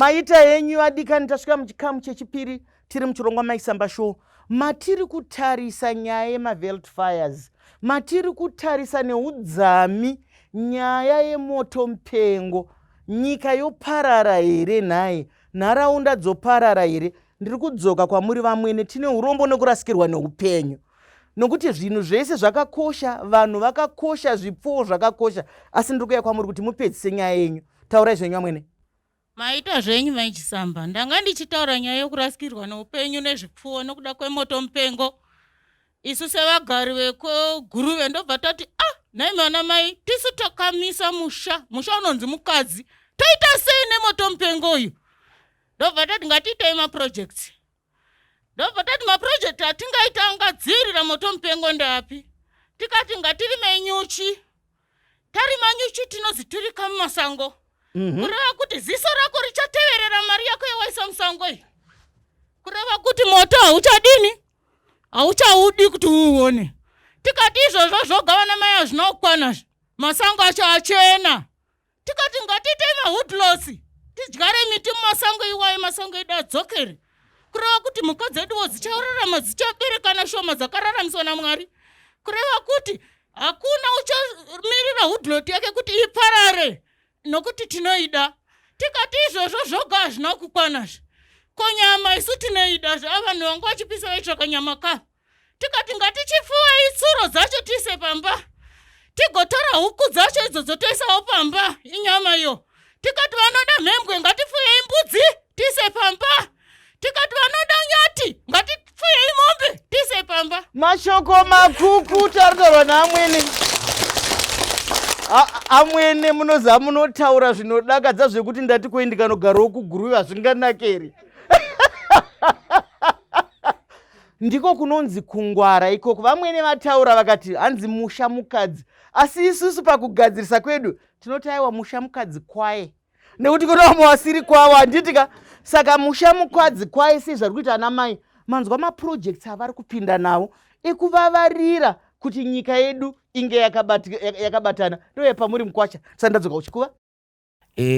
Maita henyu vadikani, tasvika muchikamu chechipiri tiri muchirongwa Maisamba Show matiri kutarisa nyaya yemavelt fires, matiri kutarisa neudzami nyaya yemoto mupengo. Nyika yoparara here nhai? Nharaunda dzoparara here? Ndiri kudzoka kwamuri vamwene, tine urombo nekurasikirwa neupenyu nokuti zvinhu zvese zvakakosha, vanhu vakakosha, zvipfuwo zvakakosha, asi ndiri kuuya kwamuri kuti mupedzise nyaya yenyu. Taurai zvenyu amwene. Maita zvenyu Mai Chisamba. Ndanga ndichitaura nyaya yokurasikirwa neupenyu nezvipfuwo nokuda kwemoto mupengo. Isu sevagari vekuGuruve ndobva tati ah, nhai vana mai, tisu takamisa musha, musha unonzi mukadzi. Toita sei nemoto mupengo uyu? Ndobva tati ngatiitei maprojects. Ndobva tati maproject atingaita angadzivirira moto mupengo ndeapi? Tikati ngatirimei nyuchi. Tarima nyuchi tinodziturika mumasango. Kureva kuti ziso rako richateverera mari yako yawaisa musango iyi. Kureva kuti moto hauchadini? Hauchaudi kuti uuone. Tikati izvozvo zvoga vana mai hazvina kukwana. Masango acho achena. Tikati ngatiitei mawoodlots tidyare miti mumasango iwayo, masango edu adzokere. Kureva kuti mhuka dzeduwo dzichararama, dzichaberekana shoma dzakararamiswa naMwari. Kureva kuti hakuna uchamirira woodlot yake kuti iparare nokuti tinoida. Tikati izvozvo zvoga hazvina kukwanazve. Ko nyama isu tinoida zve, vanhu vanga vachipisa vaitsvaka nyama ka. Tikati ngatichipfuwei tsuro dzacho tiise pamba, tigotora huku dzacho idzodzo toisawo pamba, inyama iyo. Tikati vanoda mhembwe ngatifuyei mbudzi tiise pamba. Tikati vanoda nyati ngatifuyei mombe tiise pamba. Mashoko makukutu ari kutaurwa naamwene. Amwene munoziva munotaura zvinodakadza zvekuti ndati koi ndikanogarawo kuGuruve hazvinganakeri. Ndiko kunonzi kungwara ikoko. Vamwene vataura vakati hanzi musha mukadzi, asi isusu pakugadzirisa kwedu tinoti aiwa musha mukadzi kwaye, nekuti kune vamwe vasiri kwavo, handiti ka? Saka musha mukadzi kwaye sezvari kuita ana mai, manzwa maprojects avari kupinda nawo ekuvavarira kuti nyika yedu inge yakabatana. Ndoye pamuri mukwasha sandadzoka uchikuva.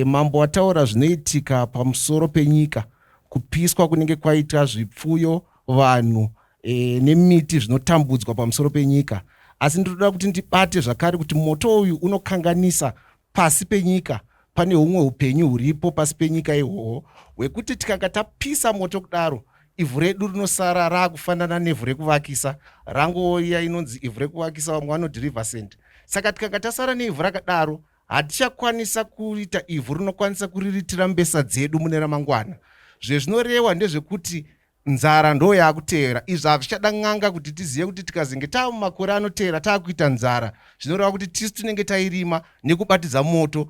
Mambo wataura zvinoitika pamusoro penyika, kupiswa kunenge kwaita zvipfuyo, vanhu nemiti zvinotambudzwa pamusoro penyika. Asi ndinoda kuti ndibate zvakare kuti moto uyu unokanganisa pasi penyika. Pane humwe upenyu huripo pasi penyika ihwohwo hwekuti tikanga tapisa moto kudaro, ivhu redu rinosara raakufanana nevhu rekuvakisa, rangouya inonzi ivhu rekuvakisa, vamwe vanoti river sand. Saka tikanga tasara neivhu rakadaro, hatichakwanisa kuita ivhu rinokwanisa kuriritira mbesa dzedu mune ramangwana. Zvezvinorewa ndezvekuti nzara ndo yakuteera. Izvi hazvichada n'anga kuti tizive kuti tikazenge taa mumakore anoteera taakuita nzara, zvinoreva kuti tisu tinenge tairima nekubatidza moto,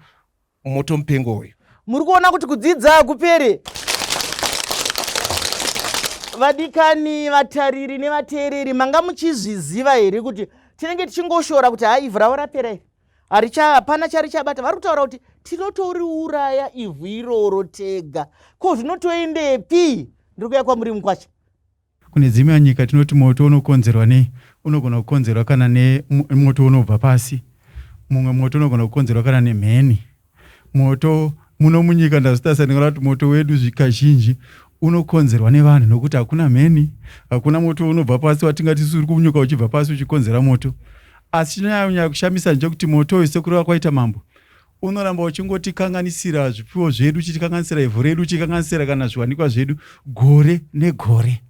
moto mupengo uyu. Muri kuona kuti kudzidza hakupere. Vadikani, vatariri nevateereri, manga muchizviziva here kuti tinenge tichingoshora kuti ha, ivhu ravo rapera iri, hapana charichabata. Vari kutaura kuti tinotoriuraya ivhu iroro tega. Ko zvinotoendepi? Ndiri kuuya kwamuri mukwasha. Kune dzimwe nyika tinoti moto unokonzerwa nei? Unogona kukonzerwa kana nemoto unobva pasi. Mumwe moto unogona kukonzerwa kana nemheni. Moto muno munyika ndazvitarisa ndingaona kuti moto wedu kazhinji unokonzerwa nevanhu, nokuti hakuna mheni, hakuna moto unobva pasi watingati uri kunyuka uchibva pasi uchikonzera moto. Asi chinonyanya kushamisa ndechekuti moto uyu, sekureva kwaita mambo, unoramba uchingotikanganisira zvipfuwo zvedu, uchitikanganisira ivhu redu, uchikanganisira kana zviwanikwa zvedu gore negore.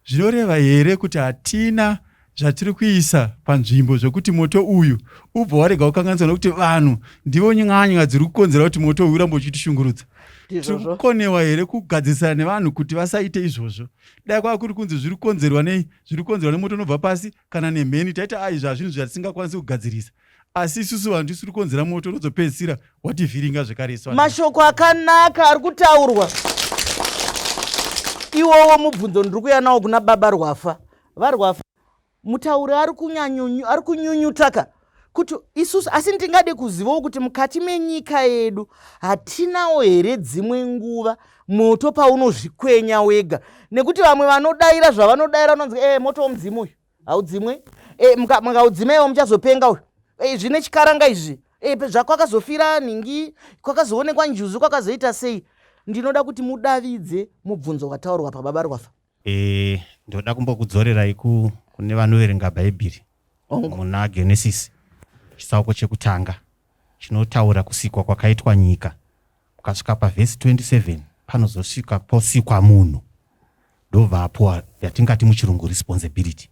Zvinoreva here kuti hatina zvatiri kuisa panzvimbo zvekuti moto uyu ubva warega kukanganiswa, nokuti vanhu ndivo nyanya dziri kukonzera kuti moto uyu urambe uchitishungurudza? Tiri kukonewa here kugadzirisana nevanhu kuti vasaite izvozvo? Dai kwava kuri kunzi zviri kukonzerwa nei, zviri kukonzerwa nemoto unobva pasi kana nemheni, taiti a izvi hazvinhu zvatisingakwanisi kugadzirisa. Asi isusu vanhu tisu kukonzera moto unozopedzisira wativhiringa zvekare isu. Mashoko akanaka ari kutaurwa iwowo. Mubvunzo ndiri kuuya nawo kuna baba Rwafa. VaRwafa, mutauri ari kunyunyutaka kuti isusu, asi ndingade kuzivawo kuti mukati menyika yedu hatinawo here dzimwe nguva moto paunozvikwenya wega, nekuti vamwe vanodaira zvavanodaira, unonzi moto womudzimu uyu haudzimwe, mukaudzimaiwo muchazopenga uyu, zvine chikaranga izvi, zvakwakazofira nhingi, kwakazoonekwa njuzu, kwakazoita sei. Ndinoda kuti mudavidze mubvunzo wataurwa pababa Rwafa. E, ndoda kumbokudzorerai kune vanoverenga Bhaibheri muna Genesis chitsauko chekutanga chinotaura kusikwa kwakaitwa nyika. Ukasvika pavhesi 27 panozosvika posikwa munhu, ndobva apuwa yatingati muchirungu responsibility,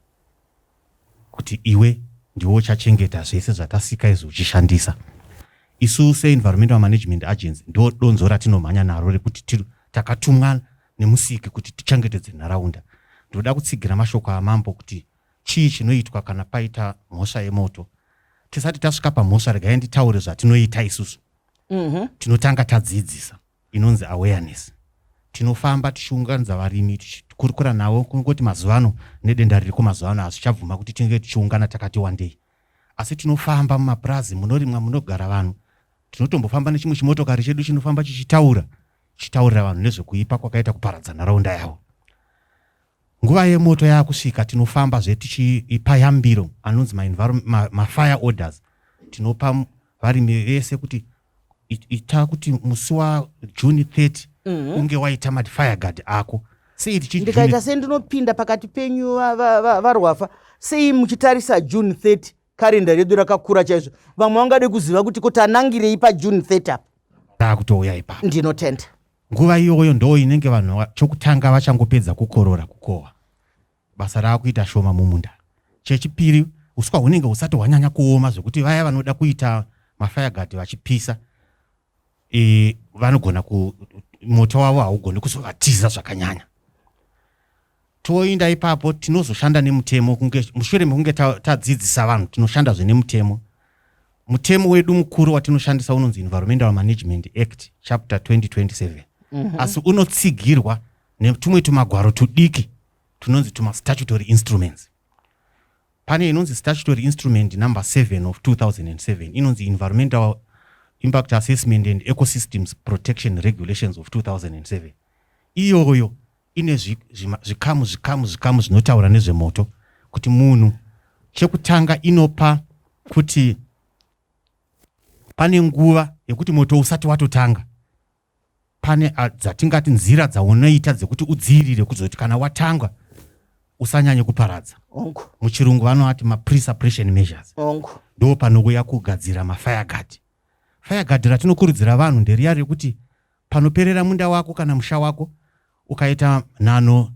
kuti iwe ndiwe uchachengeta zvese zvatasika izvi uchishandisa. Isu seEnvironmental Management Agency ndo donzo ratinomhanya naro rekuti takatumwa nemusiki kuti tichengetedze nharaunda. Ndinoda kutsigira mashoko amambo kuti chii chinoitwa kana paita mhosva yemoto. Tisati tasvika pamhosva, regai nditaure zvatinoita isusu. Tinotanga tadzidzisa inonzi awareness. Tinofamba tichiunganidza varimi, tichikurukura navo. Kungoti mazuva ano nedenda ririko mazuva ano hazvichabvuma kuti tinge tichiungana takati wandei, asi tinofamba mumapurazi munorimwa, munogara vanhu. Tinotombofamba nechimwe chimotokari chedu chinofamba chichitaura, chichitaurira vanhu nezvekuipa kwakaita kuparadza nharaunda yavo. Nguva yemoto yaakusvika, tinofamba zve tichipa yambiro anonzi mafire ma orders. Tinopa varimi vese kuti ita kuti musi waJune 30 unge waita mafire guard ako. Sei tichi Ndikaita sendinopinda pakati penyu, vaRwafa, sei muchitarisa June 30? Karenda redu rakakura chaizvo. Vamwe vangade kuziva kuti ko tanangirei paJune 30 apa? Taakutouya ipapo. Ndinotenda. Nguva iyoyo ndo inenge vanhu chokutanga vachangopedza kukorora, kukohwa. Basa raakuita shoma mumunda. Chechipiri, uswa hunenge husati hwanyanya kuoma zvekuti vaya vanoda kuita mafireguard vachipisa vanogona ku moto wavo haugoni kuzovatiza zvakanyanya. Toinda ipapo, tinozoshanda nemutemo. Kunge mushure mekunge tadzidzisa vanhu, tinoshandazve nemutemo. Mutemo wedu mukuru watinoshandisa unonzi Environmental Management Act, Chapter 2027, asi unotsigirwa netumwe tumagwaro tudiki tunonzi tuma-statutory instruments. Pane inonzi Statutory Instrument Number 7 of 2007, inonzi Environmental Impact Assessment and Ecosystems Protection Regulations of 2007. Iyoyo ine zvikamu zvikamu zvikamu zvinotaura nezvemoto, kuti munhu chekutanga inopa kuti pane nguva yekuti moto usati watotanga, pane dzatingati nzira dzaunoita dzekuti udzivirire kuzoti kana watanga usanyanye kuparadza. Muchirungu vanovati ma-pre-suppression measures. Ndo panouya kugadzira mafireguard. Fireguard ratinokurudzira vanhu nderiya rekuti panoperera munda wako kana musha wako, ukaita nhano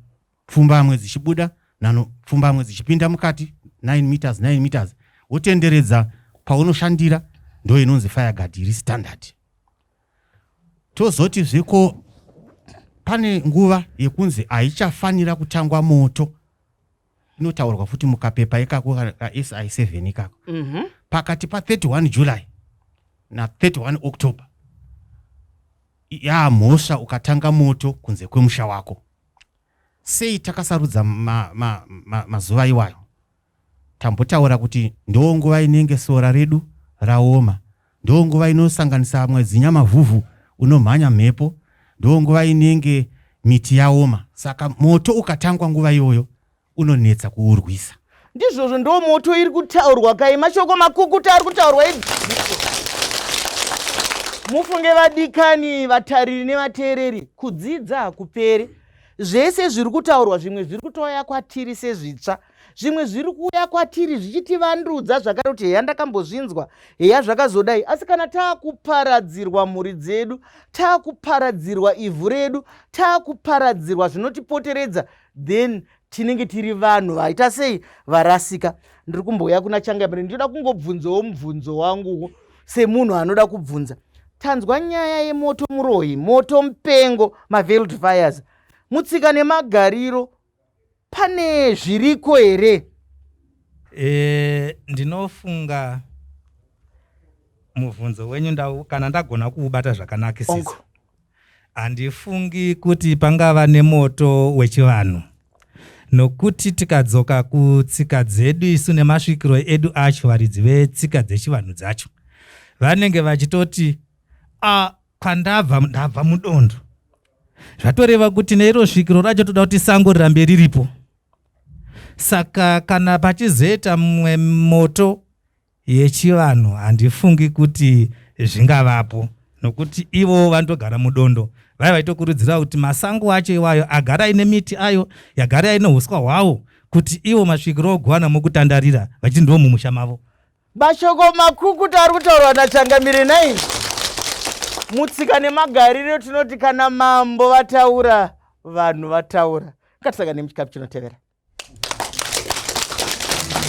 pfumbamwe dzichibuda, nhano pfumbamwe dzichipinda mukati, 9 meters, 9 meters, wotenderedza paunoshandira, ndo inonzi fireguard iri standard. Tozoti zveko pane nguva yekunzi haichafanira kutangwa moto, inotaurwa futi mukapepa ikako kaSI 7 ikako, pakati pa31 July na31 October yamhosva ukatanga moto kunze kwemusha wako. Sei takasarudza mazuva ma, ma, iwayo? Tambotaura kuti ndo nguva inenge sora redu raoma, ndo nguva inosanganisa mwedzi Nyamavhuvhu unomhanya mhepo, ndo nguva inenge miti yaoma. Saka moto ukatangwa nguva iyoyo unonetsa kuurwisa. Ndizvozvo, ndo moto iri kutaurwa kai. Mashoko makukuta ari kutaurwa edzidziso. Mufunge vadikani vatariri nevateereri, kudzidza hakuperi. Zvese zviri kutaurwa, zvimwe zviri kutouya kwatiri sezvitsva, zvimwe zviri kuuya kwatiri zvichitivandudza zvakare kuti heya, ndakambozvinzwa, heya, zvakazodai. Asi kana taakuparadzirwa mhuri dzedu, taakuparadzirwa ivhu redu, taakuparadzirwa zvinotipoteredza, then tinenge tiri vanhu vaita sei? Varasika. Ndiri kumbouya kuna Changamire. Ndinoda kungobvunzawo mubvunzo wangu semunhu anoda kubvunza. Tanzwa nyaya yemoto muroyi, moto mupengo, maveld fires. Mutsika nemagariro pane zviriko here? Ndinofunga mubvunzo wenyu kana ndagona kuubata zvakanakisisa, handifungi kuti pangava nemoto wechivanhu, nokuti tikadzoka kutsika dzedu isu nemasvikiro edu acho, varidzi vetsika dzechivanhu dzacho vanenge vachitoti a kwandabva ndabva mudondo. Zvatoreva kuti neiro svikiro racho toda kuti sango rirambe riripo. Saka kana pachizoita mumwe moto yechivanhu, handifungi kuti zvingavapo, nokuti ivo vanotogara mudondo. Vaiva vaitokurudzira kuti masango acho iwayo agara aine miti ayo, yagara aine uswa hwawo, kuti iwo masvikiro ogowana mokutandarira vachiti ndiwo mumusha mavo. Mashoko makukutu ari kutaurwa naChangamire nai. Mutsika nemagariro tinoti kana mambo vataura, vanhu vataura. Ngatisangane muchikamu chinotevera.